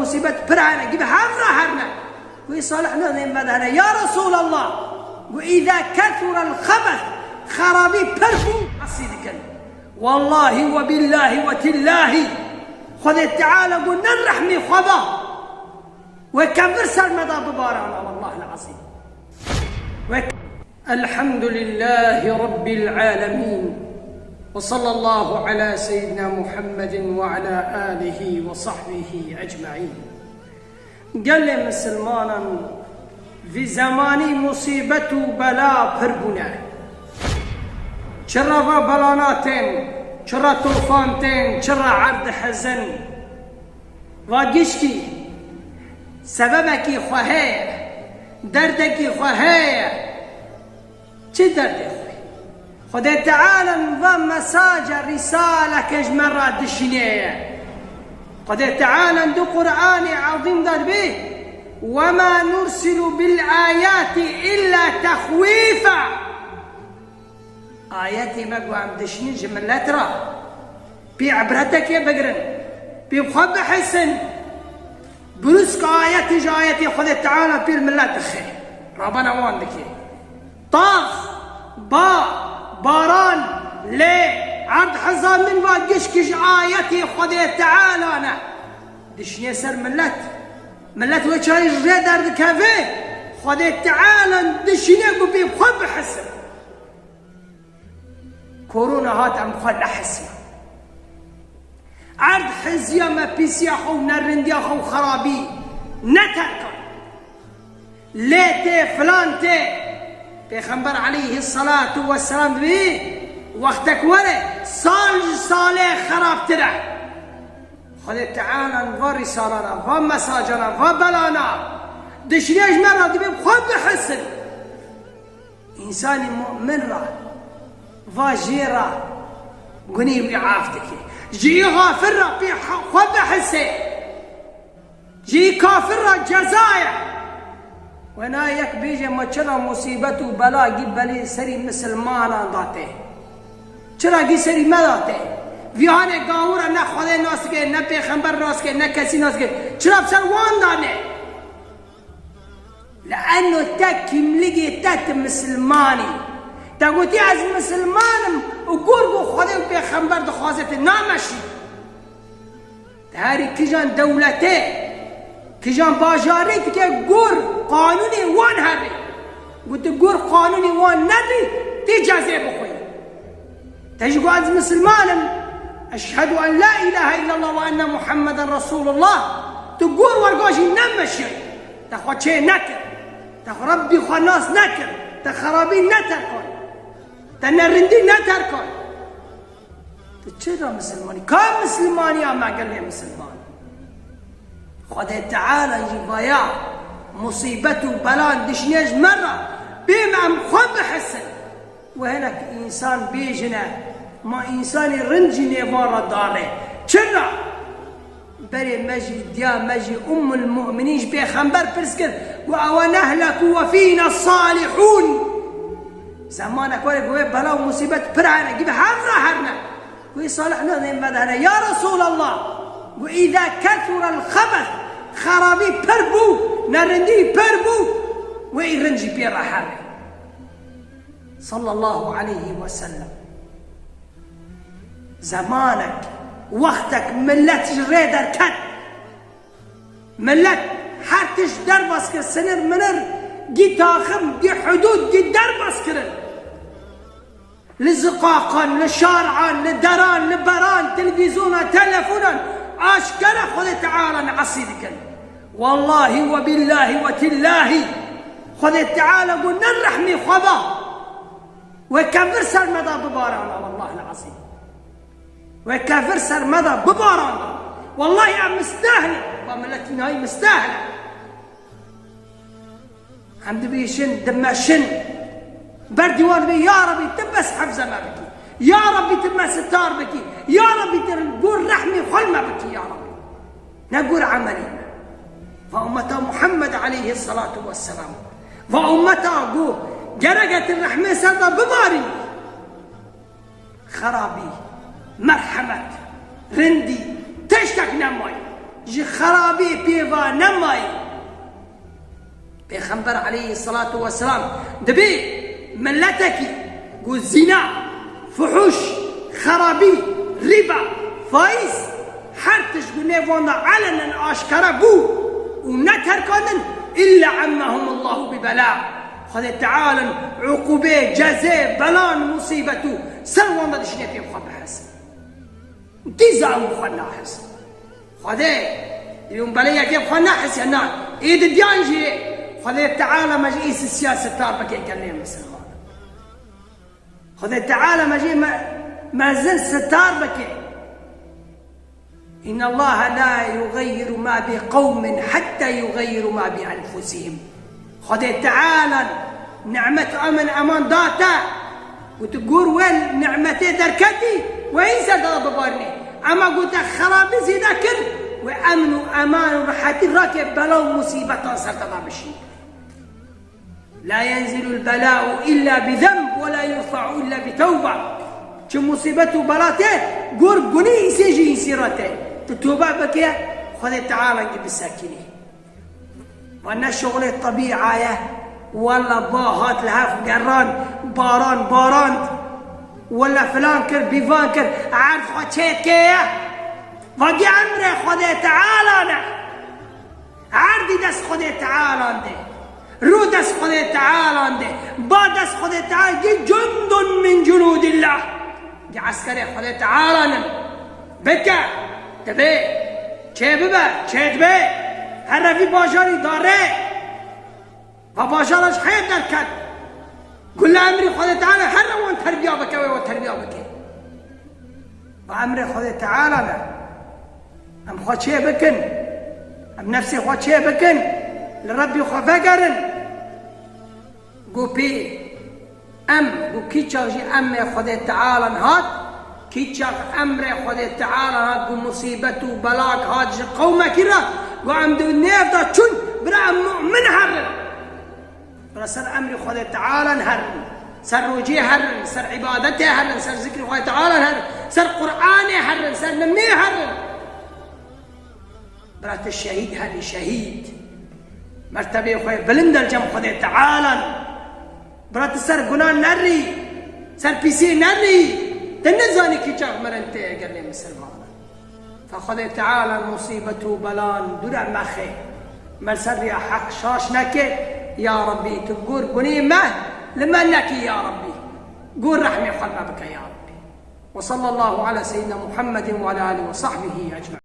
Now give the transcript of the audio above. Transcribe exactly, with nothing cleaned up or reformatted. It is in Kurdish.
Musîbet pir hene, gî bi hev re herne. Wî Salih nêz nêz vedane, ya Resûlallah. Got, "Îza kesurel xebes, xerabî pir bû, esî dikin." Wallahî we billahî we tillahî. Xwedê Teala got, ne rehmê xwe da. We kevir ser me da bibarana, wallahil azîm. We Elhamdülillâhi Rabbil âlemîn. Ve sallallahu ala seyyidina Muhammedin ve ala âlihi ve sahbihi ecmaîn. Gelê misilmanan vî zemanî musîbet û bela pir bûne. Çira va belana tên, çira tofan tên, çira erd hizin. Va gişkî sebebekî xwe heye, derdekî xwe heye. Çi derdê xwe? Xwedê Teala va mesaja, rîsaleke ji me re dişîneye. Xwedê Teala di Qur'anê Ezîm de dibê, "Ve ma nursilu bil ayati illa tehwîfa." Ayetê me ku em dişînin ji milet re, pê ibretekê bigirin, pê bi xwe bihisin. Birûska ayetê ji ayetê Xwedê Teala pê li milet dixe. Rabana wan dike. Tax, ba, baran, lê erd hizandin va gişkî ji ayetê Xwedê Teala ne. Dişîne ser milet. Milet wê çayê ji rê derdikeve. Xwedê Teala dişîne ku pê bi xwe bihisin. Korona hat em xwe nehisna. Erd hiziya me pîsiya xwe û nerindiya xwe û xerabî neterkan. Lê tê filan tê. Pêxember aleyhisselatu vesselam dibê, wextek were, sal ji salê xerabtir e. Xwedê Teala va rîsalana, va mesajana, va belana dişîne ji me re dibê bi xwe bihisin. Însanî mu'min re va jê re gunê wî af dike. Ji î xafir re pê xwe bihise. Ji î kafir re ceza ye. Wena yek bêje, ma çira musîbet û bela gî belê serî misilmanan date? Çira gî serî me date? Vî hanê gawû re ne Xwedê nas dike, ne pêxember nas dike, ne kesî nas dike. Çira bi ser wan dane? Leeno te kîmligê te, tu misilman î. Te gotî, ez misilman im û gor ku Xwedê û pêxember dixwaze, tu nameşî. Te herî kijan dewletê, kijan bajarê dike gor qanûnê wan herê. Got tu gor qanûnê wan nebî, tê cezê bixwî. Te jî got, "Ez misilman im. Eşhedû en la îlahe illallah ve enne Muhammeden Resûlullah." Tu gor werga jî nemeşiyayî. Te xwe çê nekir. Te xwe Rebbî xwe nas nekir. Te xerabî neterkan. Te nerindî neterkan. Tu çira misilmanî? Ka misilmaniya me gelê misilman? Xwedê Teala jî vaya musîbet û belan dişîne ji me re, bê me em xwe bihisin. Û hinek însan bêjine, ma însanî rind jî nêvan re dane. Çira? Berê me jî, diya me jî Ummul Mu'minîn ji pêxember pirs kir, got, "Ewe nehlekû we fîne salihûn." Zemanek were ku wê bela û musîbet pir hene, gî bi hev re herne. Wê Salih nêz nêz vedane, ya Resûlallah, got, "Îza kesurel xebes, xerabî pir bû, nerindî pir bû, wê î rind jî pê re here." Sallallahu aleyhi ve sellem. Zemanek, wextek milet ji rê derket. Milet her tişt derbas kir, sinir minir, gî taxim, gî hudûd, gî derbas kirin. Li ziqaqan, li şaran, li deran, li beran, televîzyonan, telefonan, aşkere Xwedê Teala neasî dikin. Wallahî we billahî we tillahî, Xwedê Teala got, ne rehmê xwe da. We kevir ser me da bibarana, wallahil azîm. We kevir ser me da bibarana. Wallahî em mistehl in. Va miletî nayî mistehl in. Em dibêjin, dimeşin. Ber dîwan dibê, ya Rebî, tu bes hefze me bikî. Ya Rebî, tu me sitar bikî. Ya Rebî, tu gor rehmê xwe li me bikî, ya Rebî. Ne gor emelê me. Va ummeta Muhammed aleyhisselatu vesselam. Va ummeta ku gereke tu rehmê ser de bibarînî. Xerabî, merhemet, rindî, tiştek nemaye. Ji xerabî pê va nemayî. Pêxember aleyhisselatu vesselam dibê miletekî ku zîna, fuhûş, xerabî, rîba, faîz, her tişt ku nêv wan de elenen aşkere bû û neterkandin, illa emmehumullahu bi bela. Xwedê Teala uqûbê, cezê, belan, musîbet û ser wan de dişîne pê xwe bihis. Dîza ew xwe nahis. Xwedê, yûn belê yekê xwe nahis ya na. Ê di diyan jî Xwedê Teala me ji îsisiya sitar bike gelê misilman. Xwedê Teala me jî me, mezin sitar bike. İnna Allaha la yugayyiru ma bi qawmin hatta yugayyiru ma bi enfusihim. Xwedê Teala nimet emin eman da te. Û tu gor we nimetê derketî, we hîn ser te bibarîne. Ema ku te xerabî zêde kir, we emin û eman û rehetî rake bela û musîbetan ser te de bişîne. La yenzilul bela'u illa bi zenb ve la yurfa'u illa bi tewbe. Çi musîbet û bela tê, gor gunê îsê jî îsî re tê. Tu tobe bike, Xwedê Teala gî bisekînî. Ma ne şixulê tebîa ye. Walla ba hat li hev geran, baran barand. Walla filan kir, bîvan kir. Erd xwe çêdikê ye. Va dî emrê Xwedê Teala ne. Erdî dest Xwedê Teala de. Rû dest Xwedê Teala de. Ba dest Xwedê Teala de. Cundun min cunudillah. Di eskerê Xwedê Teala nin. Bike, dibe, çê bibe, çê dibe. Here vî bajarî dare. Va bajara ji heye derket. Gula emrî Xwedê Teala here wan terbiya bike, wê wan terbiya bike. Va emrê Xwedê Teala ne. Em xwe çê bikin. Em nefsê xwe çê bikin. Li Rebbî xwe vegerin. Got pê Em, ku kî çax jî emrê Xwedê Teala hat, kî çax emrê Xwedê Teala hat, ku musîbet û belak hat ji qewmekî re, ku em di nêv de çûn, bira em mu'min herin. Bira ser emrê Xwedê Teala herin, ser rocê herin, ser îbadetê herin, ser zikrê Xwedê Teala herin, ser Qur'anê herin, ser nimê herin. Bira tu şehîd hebî, şehîd. Mertebeyê xwe bilind e li cem Xwedê Teala. Bira tu ser guna nerî, ser pîsê nerî. Tu nizanî kî çax mirin tê gelê misilman. Fe Xwedê Teala musîbet û belan dûre mexe. Me li ser riya heq şaş neke. Ya Rebbî, tu gor gunê me li me nekî ya Rebbî. Gor rehmê xwe me bike ya Rebbî. Ve sallallahu ala seyyidina Muhammedin ve ala alihi ve sahbihi ecmaîn.